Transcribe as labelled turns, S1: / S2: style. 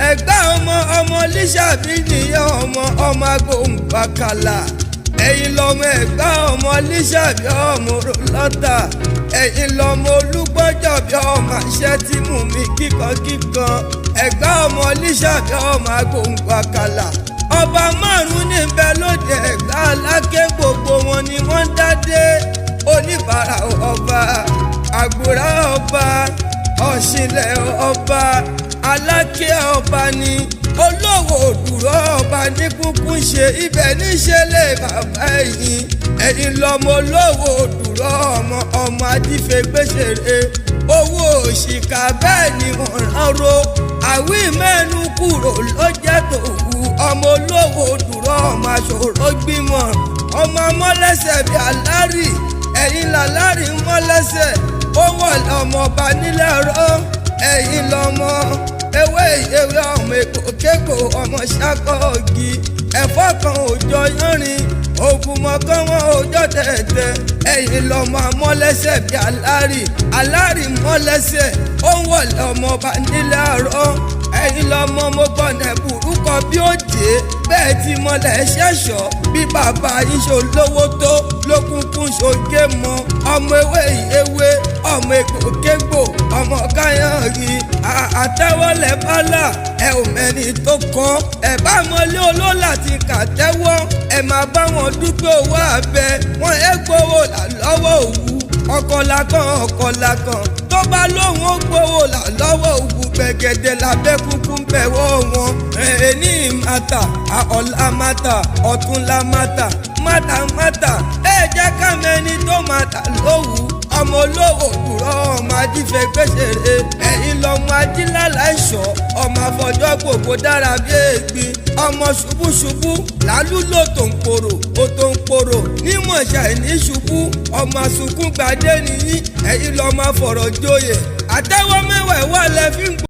S1: Ẹ̀gbá ọmọ ọmọ Lísàbí nìyẹn, ọmọ ọmọ agbóhùnbàkàlà. Ẹ̀yin lọmọ Ẹ̀gbá, ọmọ Lísàbí, ọmọ Òrólọ́tà. Ẹ̀yin lọmọ Olúgbọ́jọ́ bí ọmọ àṣẹ tí mú mi kíkan kíkan. Ẹ̀gbá ọmọ Lísàbí, ọmọ agbóhùnbàkàlà. Ọba márùn-ún níbẹ̀ lóde Ẹ̀gbá Aláké, gbogbo wọn ni wọ́n dádé. Oníbàárà ọba, àgbòrá ọba, ọ̀ṣìnlẹ̀ ọba, Aláké ọba ni olówó òdùrọ̀ ọba ní kúkú ṣe ibẹ̀ níṣẹ́ lè bàbá ẹ̀yìn. Ẹ̀yìn lọ́mọ olówó òdùrọ̀, ọmọ ọmọ ajífẹ́gbèsèrè owó òṣìkà, bẹ́ẹ̀ ni wọ́n rán ro àwí mẹ́nu kúrò ló jẹ́ tòwú. Ọmọ olówó òdùrọ̀, ọmọ aṣòro gbímọ̀, ọmọ amọ́lẹ́sẹ̀ bíi alárì. Ẹ̀yìn làlárì mọ́lẹ́sẹ̀ ó wọ̀ lọ́mọ ọba nílẹ̀ rọ́. Ẹ̀yìn lọ́mọ ewé ewé, ọmọ èkó kéko, ọmọ ṣàkọ́ọ̀gì ẹ̀fọ́ kan òjò yánrin ògùn mọ̀kàn wọn òjò tẹ̀tẹ̀. Ẹ̀yìn lọ́mọ amọ́lẹ́sẹ̀ bíi alárì, alárì mọ́lẹ́sẹ̀ ó ń wọ̀ lọ́mọ ọba nílẹ̀ àárọ̀. Ẹ̀yìn lọ́mọ mo gbọ́nà burúkọ bí ó jẹ́ bẹ́ẹ̀ tí mọ́lẹ̀ ṣẹ̀ṣọ́ bí bàbá yín ṣe lówó tó lókùnkùn ṣoge mọ́. Ọmọ ewé ewé, ọmọ èkó kégbò, ọmọ káyọ̀rì àtẹ́wọ́lẹ̀ bálà. Ẹ ò mẹ́ni tó kọ́ ẹ bá mọ́lé olólà ti kà tẹ́wọ́. Ẹ máa bá wọn dúpẹ́ owó abẹ wọn, ẹ gbowó là lọ́wọ́ òwú ọkọ̀làkàn ọkọ̀làkàn tó bá lóun ó gbowó là lọ́wọ́ òwú gbẹ̀gẹ̀dẹ̀ lábẹ́ kúkú ń bẹ̀wọ̀ wọn. Ẹni mata, ọ̀la mata, ọ̀túnla mata, mata mata. Ẹ jẹ́ ká mẹ́ni tó mata lówù. Ọmọ olówó òdùrọ̀, ọmọ ajífẹ́gbèsèrè. Ẹ̀yin lọ́mọ ajílálà ìṣọ́, ọmọ afọjọ́ gbogbo dára bí ègbin, ọmọ ṣubúṣubú làlúlò tó ń pòrò ó tó ń pòrò nímọ̀ ṣàìní ṣubú, ọmọ àsunkún gbadé nìyí. Ẹ̀yin lọ́mọ afọ̀rọ̀ joyè àtẹ́wọ́ mẹ́wàá wà lẹ́ fi ń gbọ́.